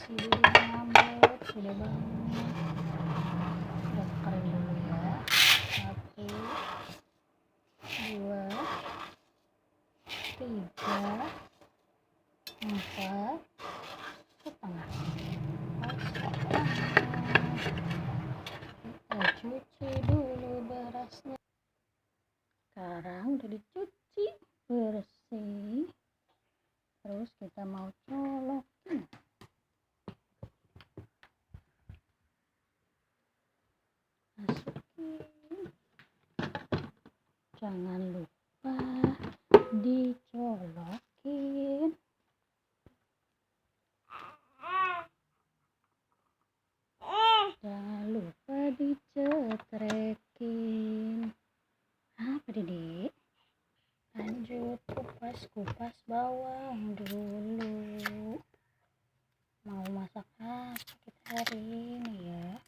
bersih dulu ngambek, sudah bangun. Udah kering dulu ya. 1, 2, 3, 4 setengah. Kita cuci dulu berasnya. Sekarang udah dicuci bersih, terus kita mau colokin. Masukin, jangan lupa dicolokin. Jangan lupa dicetrekin. Apa Dede? Lanjut kupas bawang dulu. Mau masak apa kita hari ini ya?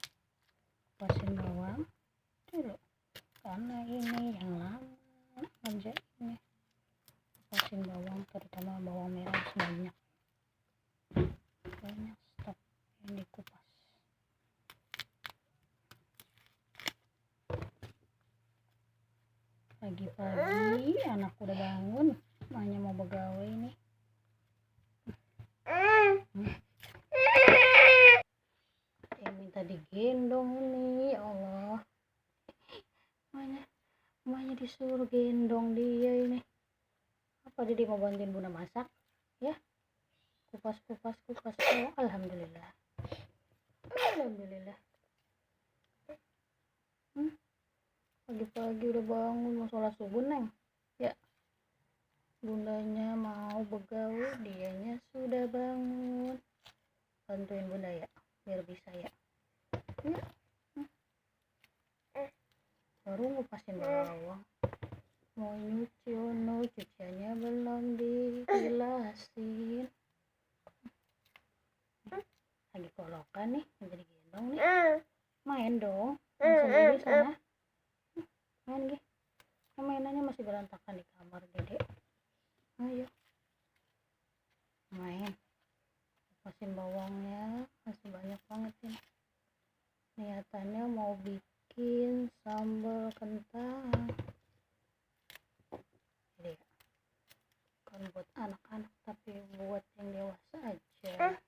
Kupasin bawang dulu, karena ini yang lama ngerjainnya. Kupasin bawang, terutama bawang merah banyak stok yang dikupas. Pagi-pagi anak udah bangun, mamanya mau begawe nih. Dia minta digendong ini, ya Allah. Mamanya disuruh gendong dia ini. Apa dia mau bantuin Bunda masak? Ya, kupas. Oh, alhamdulillah. Pagi-pagi udah bangun mau sholat subuh neng. Ya, bundanya mau begawe, dianya sudah bangun. Bantuin bunda ya, biar bisa ya. Baru ngupasin bawang, mau nyuci, cuciannya belum dijelasin. Lagi kolokan nih, jadi gendong nih. Main dong, main sendiri sana. Main gih, mainannya masih berantakan di kamar Dede. Ayo main. Kupasin bawangnya masih banyak banget ini. Niatannya mau bikin sambal kentang. Jadi bukan buat anak-anak tapi buat yang dewasa aja.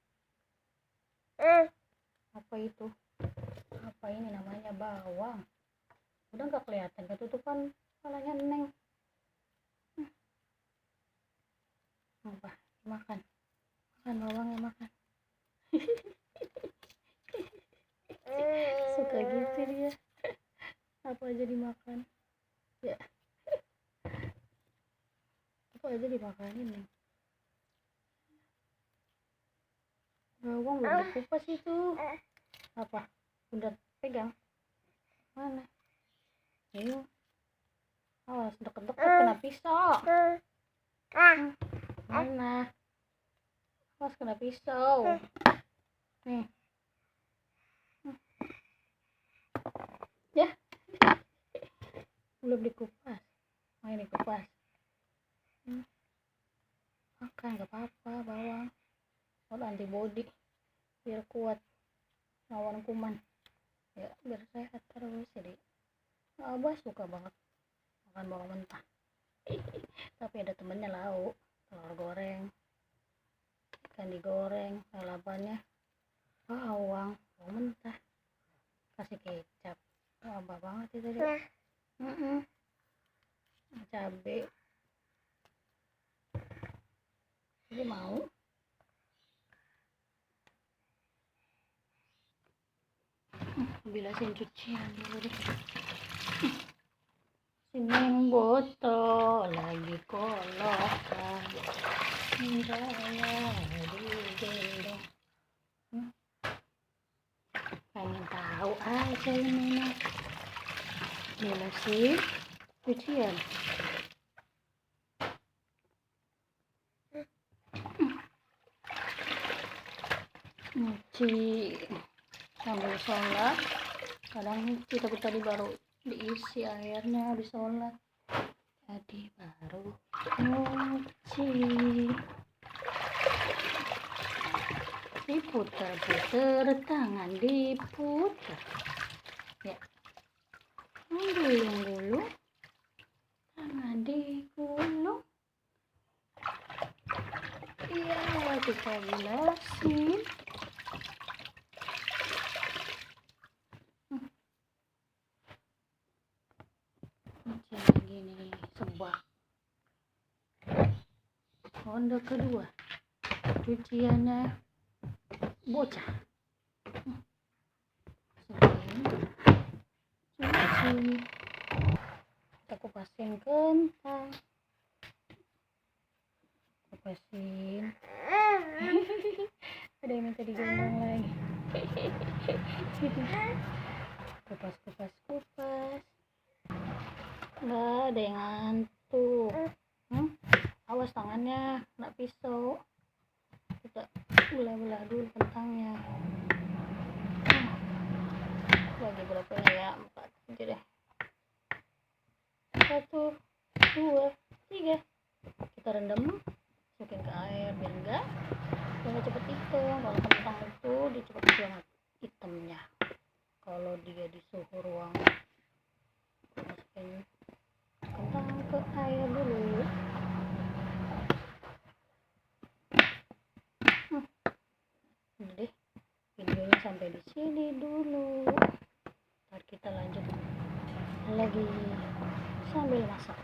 Apa itu? Apa ini namanya? Bawang. Udah nggak kelihatan, ketutupan kepalanya neng. Apa? Makan bawangnya, makan. Suka gitu dia, apa aja dimakan ya, apa aja dimakanin nih. Bawang belum dikupas itu. Apa? Udah pegang mana? Ayo, awas deket-deket kena pisau. Mana? Awas kena pisau nih. Ya, belum dikupas, main dikupas. Makan gak apa-apa bawang, buat antibody biar kuat lawan kuman ya, biar sehat terus. Jadi Abah suka banget makan bawang mentah. Tapi ada temennya lauk, telur goreng, ikan digoreng, lalapannya bawang mentah, kasih kecap. Abah banget itu deh. Cabe jadi mau. Bilasin cucian dulu deh. Sini botol lagi kolokan, saya digendong. Pengen tahu aja ini nih. Bilasin cucian. Nyuci sambil sholat, kadang nyuci tapi tadi baru diisi airnya habis sholat, jadi baru nyuci. Sip. Putar-putar, tangan diputar. Ya. Gulung-gulung, tangan digulung. Iya, kita bilasin. Macam lagi nih, sebak. Ronde kedua, cuciannya bocah. Cuci. Kita kupasin kentang. Kupasin. Ada yang minta digendong lagi. Kupas. Nggak ada yang ngantuk. Awas tangannya kena pisau. Kita belah-belah dulu kentangnya. Lagi berapa ya? 4 aja deh. 1, 2, 3. Kita rendam, masukin ke air biar enggak cepet hitam. Kalau kentang itu dia cepet banget hitamnya. Kalau dia di suhu ruangan, masukin kentang ke air dulu. Udah deh, videonya sampai di sini dulu. Ntar kita lanjut lagi sambil masak.